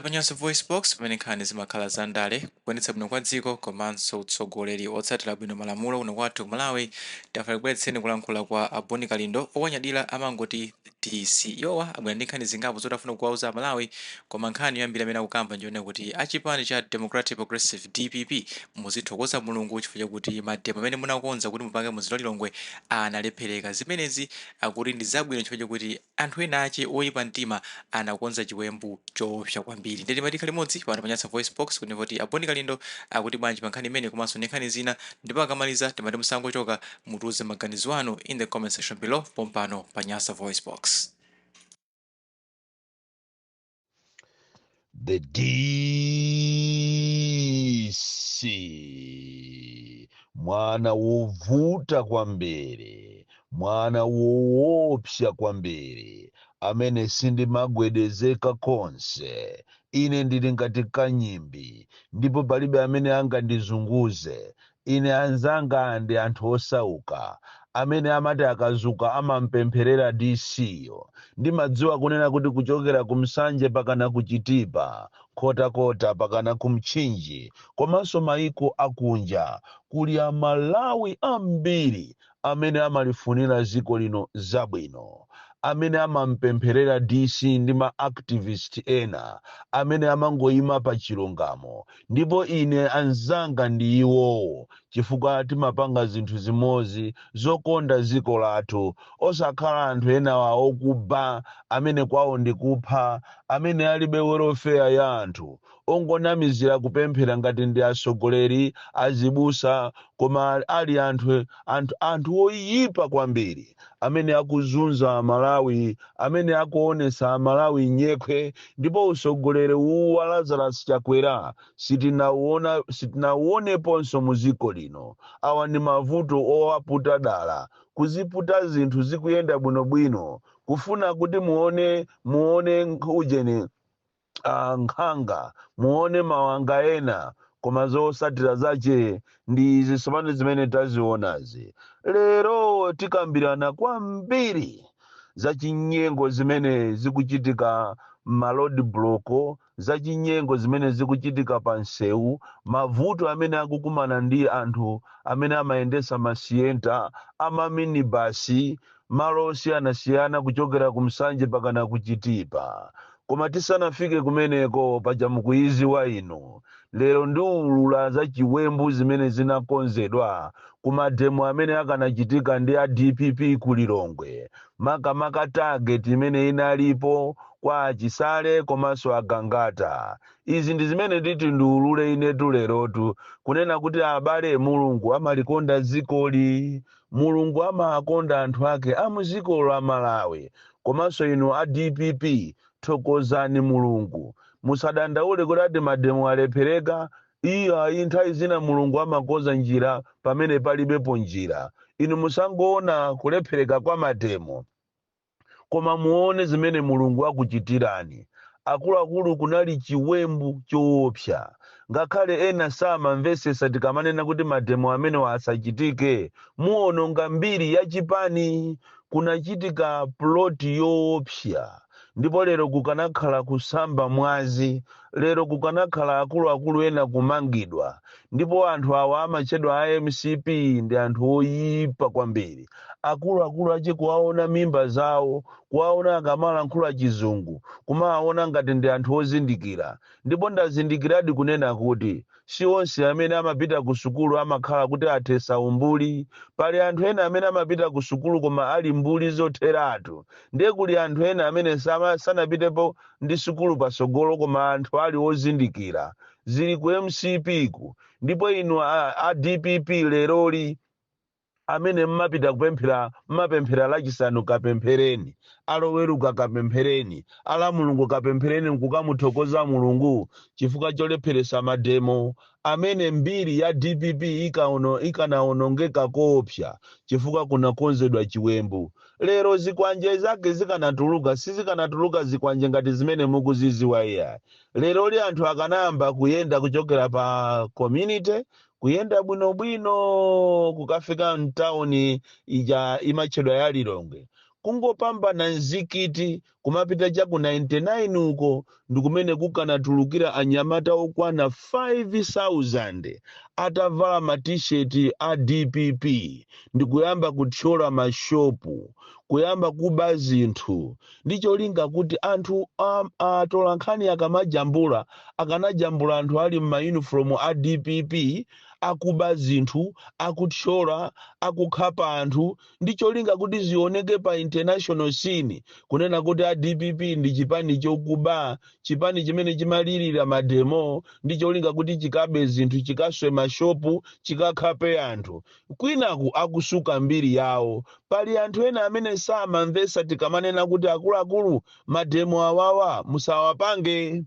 Pa Nyasa VoiceBox, pamene nkhani zimakhala za ndale, kuyendetsa bwino kwa dziko komanso utsogoleri otsatira bwino malamulo kuno kwathu ku Malawi, tafuna kubweretseni kulankhula kwa a Bon Kalindo, owanyadira amangoti DC. Iwowa abwera ndi nkhani zingapo zoti afuna kuwauza Amalawi, koma nkhani yoyambira imene akukamba ndiyonena kuti achipani cha Democratic Progressive, DPP, muzithokoza Mulungu chifukwa chakuti mademo amene munakonza kuti mupange mu mzinda wa Lilongwe analephereka. Zimenezi akuti ndi zabwino chifukwa chakuti anthu ena ache oyipa mtima anakonza chiwembu choopsa kwambiri. Ndiye timati tikhale limodzi pano pa Nyasa VoiceBox kuti kuti a Bon Kalindo akuti bwanji pa nkhani imene komanso ndi nkhani zina, ndipo akamaliza timati musangochoka, mutiuze maganizo anu in the comment section below pompano pa Nyasa VoiceBox. The DC, mwana wovuta kwambiri, mwana woopsa kwambiri, amene sindimagwedezeka konse. Ine ndili ngati kanyimbi, ndipo palibe amene angandizunguze. Ine anzanga ndi anthu osauka amene amati akazuka amampempherera DC yo. Ndimadziwa kunena kuti kuchokera ku Nsanje pakana ku Chitipa, Nkhotakota pakana ku Mchinji komanso maiko akunja kuli a Malawi ambiri amene amalifunira dziko lino zabwino, amene amampempherera DC ndi ma activist ena amene amangoima pa chilungamo. Ndipo ine anzanga ndi iwowo chifukwa timapanga zinthu zimodzi zokonda dziko lathu, osakhala anthu enawa okuba, amene kwawo ndi kupha, amene alibe welfare ya anthu, ongonamizira kupemphera ngati ndi atsogoleri, azibusa, koma ali anthu oyipa kwambiri amene akuzunza Amalawi, amene akuonesa Amalawi nyekhwe. Ndipo usogoleri uwu wa Lazarus Chakwera sitinauona, sitinauoneponso mu dziko lino. Awa ndi mavuto owaputa dala, kuziputa zinthu zikuyenda bwinobwino, kufuna kuti muone ujeni, nkhanga, muone mawanga ena, koma zosatira zache ndi izi tsopano zimene tazionazi. Lero tikambirana kwambiri za chinyengo zimene zikuchitika m'ma road block, za chinyengo zimene zikuchitika pa msewu, mavuto amene akukumana ndi anthu amene amayendesa masiyenta, amaminibasi, malo osiyanasiyana kuchokera ku Nsanje pakana ku Chitipa. Koma tisanafike kumeneko, paja mukuiziwa inu, lero ndiulula za chiwembu zimene zinakonzedwa ku mademo amene akanachitika ndi a DPP ku Lilongwe, makamaka target imene inalipo kwa Achisale komanso Agangata. Izi ndi zimene nditi ndiulule inetu lerotu, kunena kuti abale, Mulungu amalikonda dzikoli. Mulungu amakonda anthu ake a mdziko la Malawi. Komanso inu a DPP, thokozani Mulungu. Musadandaule kuti ati mademo alephereka. Iya, nthawi zina Mulungu amakonza njira pamene palibepo njira. Inu musangoona kulephereka kwa mademo, koma muone zimene Mulungu akuchitirani. Akuluakulu, kunali chiwembu choopsa. Ngakhale ena samamvesesa tikamanena kuti mademo amenewa asachitike, muononga mbiri ya chipani. Kunachitika plot yoopsa, ndipo lero kukanakhala kusamba mwazi, lero kukanakhala akuluakulu ena kumangidwa. Ndipo anthu awa amatchedwa a MCP ndi anthu oyipa kwambiri. Akuluakulu ache kuwaona mimba zawo, kuwaona akamalankhula Chizungu, kumawaona ngati ndi anthu ozindikira. Ndipo ndazindikiradi kunena kuti si onse amene amapita ku sukulu amakhala kuti athesa umbuli. Pali anthu ena amene amapita ku sukulu koma ali mbuli zotheratu. Ndiye kuli anthu ena amene sanapitepo ndi sukulu pasogolo koma anthu ali ozindikira. Zili ku MCP ku. Ndipo inu a DPP leroli amene mmapita kupemphera, mmapemphera Lachisanu, kapemphereni; Aloweruka kapemphereni; ala Mulungu kapemphereni, nkukamuthokoza Mulungu chifukwa cholepheresa mademo amene mbiri ya DPP ikanaonongeka koopsa, chifukwa kunakonzedwa chiwembu. Lero zikwanje zake zikanatuluka, sizikanatuluka zikwanje ngati zimene mukuziziwa, iya. Leroli anthu akanayamba kuyenda kuchokera pa community, kuyenda bwinobwino kukafika mtawuni ija imatchedwa ya Lilongwe. Kungopambana mzikiti kumapita cha ku 99 uko ndikumene kukanatulukira anyamata okwana 5000 atavala matisheti a DPP ndikuyamba kuthyola mashopu, kuyamba kuba zinthu, ndi cholinga kuti anthu atola nkhani akamajambula akanajambula anthu ali m'mayunifomu a DPP akuba zinthu, akuthyola, akukhapa anthu, ndi cholinga kuti zioneke pa international scene kunena kuti a DPP ndi chipani chokuba, chipani chimene chimalirira mademo ndi cholinga kuti chikabe zinthu, chikaswe mashopu, chikakhape anthu, kwinaku akusuka mbiri yawo. Pali anthu ena amene samamvesa tikamanena kuti akuluakulu, mademo awawa musawapange.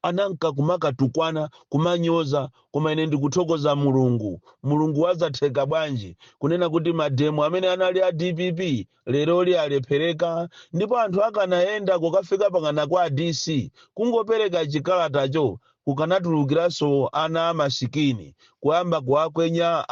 Ananka kumakatukwana, kumanyoza. Koma ine ndikuthokoza Mulungu. Mulungu wazatheka bwanji kunena kuti mademo amene anali a DPP leroli alephereka, ndipo anthu akanayenda kukafika pakana kwa DC kungopereka chikalatacho, kukanatulukiranso ana amasikini kuyamba kuwakwenya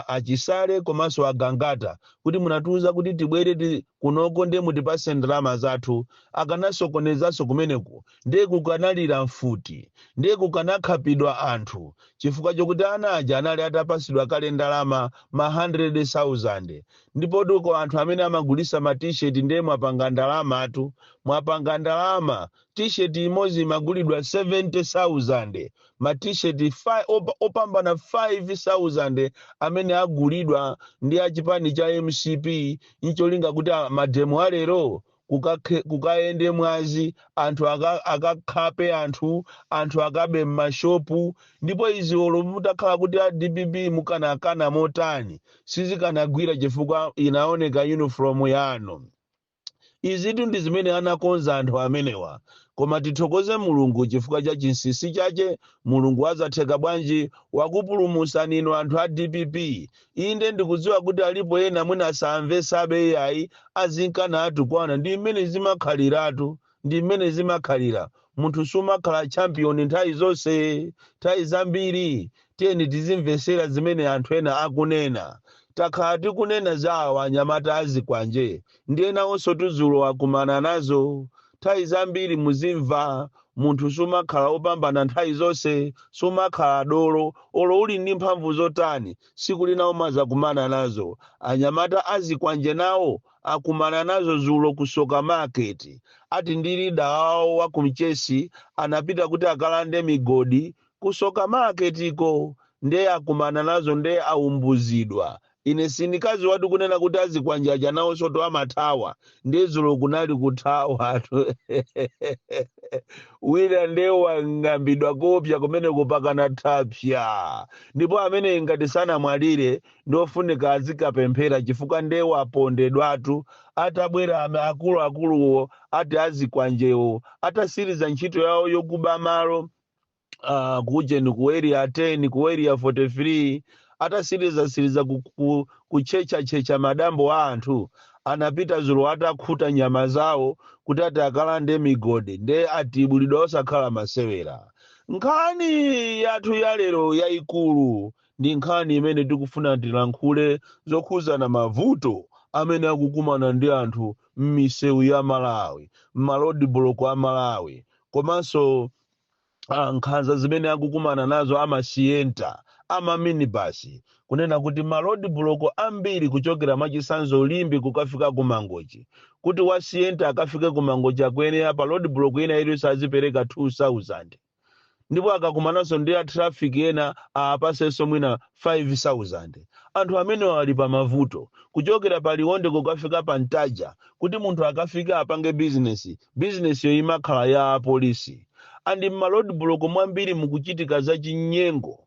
achisale komanso agangata kuti munatiuza kuti tibwere kunoko ndiye mutipase ndalama zathu. Akanasokonezanso kumeneku, ndiye kukanalira mfuti, ndiye kukanakhapidwa anthu, chifukwa chokuti ana aja anali atapasidwa kale ndalama ma 100,000. Ndipo tuko anthu amene amagulisa ma T-shirt, ndiye mwapanga ndalamatu, mwapanga ndalama. T-shirt imodzi imagulidwa 70,000, ma T-shirt opambana 5000 amene agulidwa ndi achipani cha MCP ncholinga kuti mademo alero kukayende mwazi, anthu akakhape anthu, anthu akabe m'mashopu. Ndipo izi olo mutakhala kuti a DPP mukanakana motani, sizikanagwira chifukwa inaoneka uniform yanu. Izitu ndi zimene anakonza anthu amenewa. Koma tithokoze Mulungu chifukwa cha chinsinsi chache. Mulungu azatheka bwanji wakupulumusani inu anthu a DPP. Inde, ndikudziwa kuti alipo ena mwina asamvesabe, iyayi, azinkana atukwana. Ndi mmene zimakhaliratu, ndi mmene zimakhalira. Munthu sumakhala champion nthawi zonse. Nthawi zambiri tiyeni tizimvesera zimene anthu ena akunena. Takhala tikunena za awa anyamata azikwanje, ndiye nawonso tuzulo akumana nazo. Nthawi zambiri muzimva, munthu sumakhala wopambana nthawi zonse, sumakhala dolo olo uli ndi mphamvu zotani, siku lina umazakumana nazo. Anyamata azikwanje nawo akumana nazo zulo kusoka market. Ati ndi leader wawo wa kumchesi anapita kuti akalande migodi kusoka market iko, ndiye akumana nazo, ndiye aumbuzidwa. Ine sindikazi wati kunena kuti azikwanjaja nawonso to amathawa, ndiye zulo kunali kuthawa. Wina ndiye wang'ambidwa kopya kumene kupakana thapya, ndipo amene ngati sanamwalire ndofunika azikapemphera, chifukwa ndiye wapondedwatu. Atabwera akuluakuluwo ati azikwanjewo atasiriza ntchito yawo yokuba malo kujeni ku Area 10, ku Area 43, atasiriza kuchechachecha madambo a anthu, anapita zulo atakhuta nyama zawo kuti ati akalande migodi, nde atibulidwa osakhala masewera. Nkhani yathu ya lero yayikulu ndi nkhani imene tikufuna tilankhule zokhuzana mavuto amene akukumana ndi anthu m'misewu ya Malawi, m'ma roadblock a Malawi, komanso nkhanza zimene akukumana nazo amasiyenta, amaminibasi, kunena kuti ma roadblock ambiri kuchokera mwachisanzo Limbe kukafika ku Mangochi, kuti wasiyenta akafike ku Mangochi akuyenera pa roadblock ina iliyonse azipereka 2000, ndipo akakumananso ndi a traffic ena apasenso mwina 5000. Anthu amene ali pa mavuto kuchokera pa Liwonde kukafika pa Ntaja, kuti munthu akafika apange bizinesi, bizinesi yo imakhala ya apolisi. And m'ma roadblock mwambiri mukuchitika zachinyengo,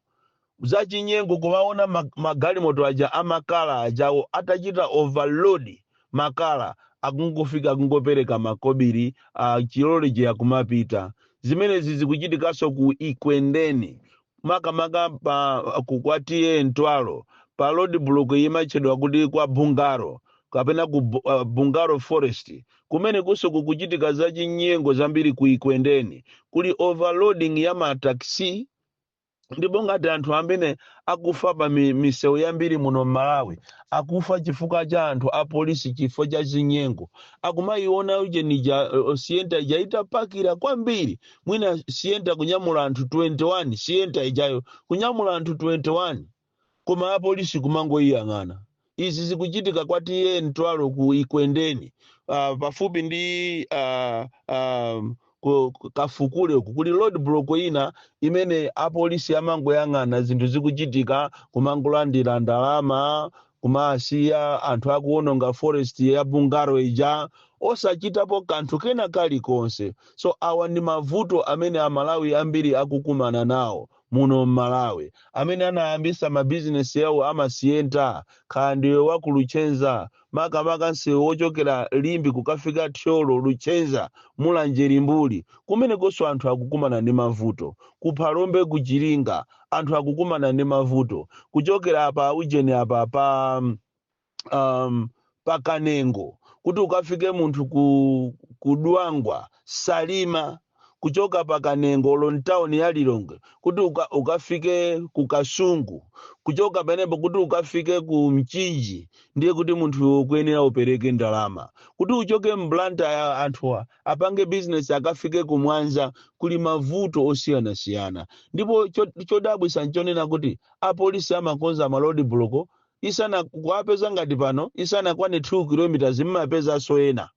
zachinyengo, kumaona magalimoto aja amakala ajawo atachita overload makala, akungofika akungopereka makobiri chiloliji akumapita. Zimenezi zikuchitikanso ku Ikwendeni, makamaka pa kwa T/A Ntwalo, pa road block imatchedwa kuti kwa Bungaro kapena ku Bungaro Forest. Kumene kuso kukuchitika zachinyengo zambiri. Ku Ikwendeni kuli overloading ya mataxi. Ndipo ngati anthu amene akufa pa misewu yambiri muno m'Malawi akufa chifukwa cha anthu apolisi, chifukwa cha zinyengo, akumayiona ujenija Sienta ija itapakira kwambiri, mwina Sienta kunyamula anthu 21, Sienta ijayo kunyamula anthu 21, koma apolisi kumangoyiyang'ana. Izi zikuchitika kwa T/A Mtwalo ku Ikwendeni, pafupi ndi ku Kafukule uku kuli road block ina imene apolisi amangoyang'ana zinthu zikuchitika, kumangolandira ndalama, kumasiya anthu akuwononga forest ya Bungaro ija osachitapo kanthu kena kalikonse. So awa ndi mavuto amene Amalawi ambiri akukumana nawo muno m'Malawi, amene anayambisa mabizinesi yawo amasiyenta. Kaya ndiwe wa ku Luchenza, makamaka msewu wochokera Limbe kukafika Thyolo, Luchenza, Mulanje, Limbuli, kumenekonso anthu akukumana ndi mavuto. Ku Phalombe, ku Chiringa, anthu akukumana ndi mavuto. Kuchokera apa ujeni apa pa Kanengo kuti ukafike munthu ku Dwangwa, Salima, kuchoka pa Kanengo lo mtawuni ya Lilongwe kuti ukafike ku Kasungu, kuchoka penepo kuti ukafike ku Mchinji, ndiye kuti munthu ukuyenera upereke ndalama kuti uchoke m'Blantyre. Anthuwa apange business akafike ku Mwanza, kuli mavuto osiyanasiyana. Ndipo chodabwisa nchonena kuti apolisi amakonza ma road block isana kuwapeza ngati pano isanakwane 2 kilometers, mmapezanso ena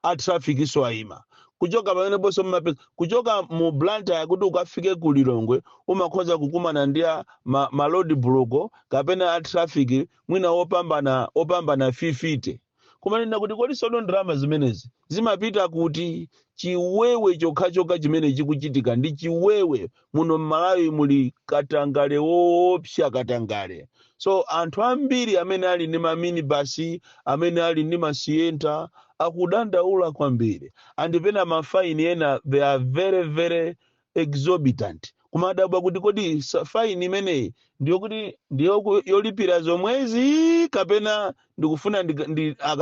a traffic so ayima. Kuchoka pameneponso mmapeza kuchoka mu Blantyre kuti ukafike ku Lilongwe, umakhoza kukumana ndi ma road block kapena a traffic mwina opambana 50. Kumanena kuti kodi sono ndalama zimenezi zimapita kuti? Chiwewe chokhachokha chimene chikuchitika ndi chiwewe. Muno m'Malawi muli katangale woopsa, katangale. So anthu ambiri amene ali ndi maminibasi, amene ali ndi masiyenta, akudandaula kwambiri. Andipena mafaini ena, they are very very exorbitant. Kumadabwa kuti kodi faini imeneyi ndiyokuti ndiyo yolipira zomwezi kapena ndikufuna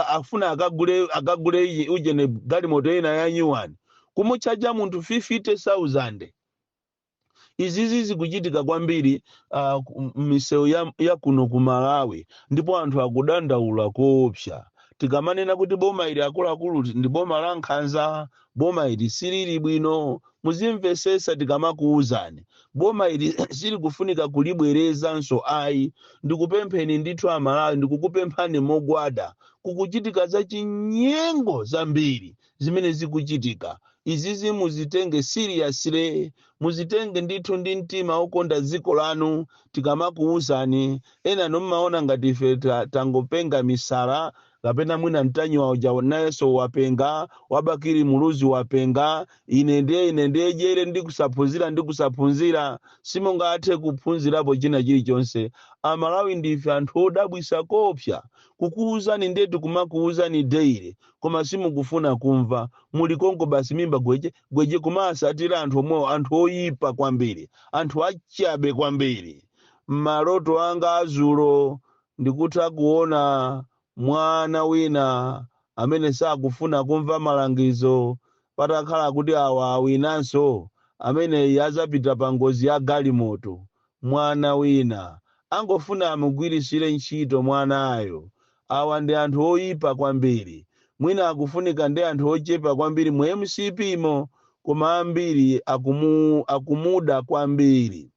afuna akagule ujene galimoto ina ya new one, kumutchaja munthu 50,000. Izizi zikuchitika kwambiri m'misewu ya kuno ku Malawi, ndipo anthu akudandaula koopsa. Tikamanena kuti boma ili, akuluakulu, ndi boma la nkhanza, boma ili silili bwino, muzimvesesa. Tikamakuwuzani boma ili silikufunika kulibwerezanso ayi. Ndikupempheni ndithu Amalawi, ndikukupemphani mogwada. Kukuchitika zachinyengo zambiri zimene zikuchitika. Izizi muzitenge seriously, muzitenge ndithu ndi mtima wokonda dziko lanu. Tikamakuwuzani, ena nommaona ngati ife tangopenga misala, kapena mwina Mtanyiwa uja nayenso wapenga, wabakiri Muluzi wapenga, ine ndiye jere ndikusaphunzira, ndikusaphunzira. Simungathe kuphunzirapo china chilichonse. Amalawi ndife anthu odabwisa kopsa. Kukuwuzani ndetu kumakuwuzani daily, koma simukufuna kumva. Muli konko basi, mimba gweje gweje, kumasatira anthu omwewo, anthu oyipa kwambiri, anthu achabe kwambiri. Maloto anga azulo ndikutha kuona mwana wina amene sakufuna kumva malangizo. Patakhala kuti awa awinanso, ameneyi azapita pa ngozi ya galimoto. Mwana wina angofuna amugwirisire ntchito mwanayo. Awa ndi anthu oyipa kwambiri. Mwina akufunika ndi anthu ochepa kwambiri mu MCP mo, koma ambiri akumuda kwambiri.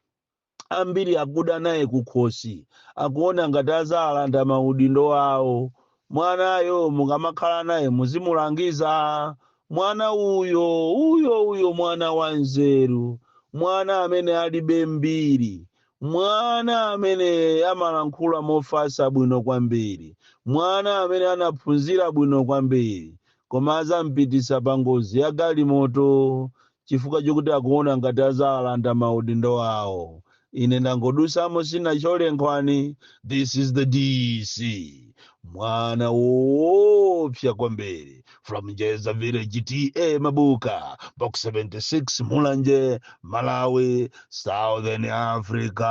Ambiri akuda naye kukhosi, akuona ngati azalanda maudindo awo. Mwanayo mukamakhala naye muzimulangiza. Mwana uyo uyo uyo, mwana wa nzeru, mwana amene alibe mbiri, mwana amene amalankhula mofasa bwino kwambiri, mwana amene anaphunzira bwino kwambiri, koma azampitisa pa ngozi ya galimoto chifukwa chokuti akuona ngati azalanda maudindo awo. Ine ndangodusamo, sina cholenkhwani. This is the DC, mwana woopsa kwambiri, from Njeza Village, T/A Mabuka, Box 76, Mulanje, Malawi, Southern Africa.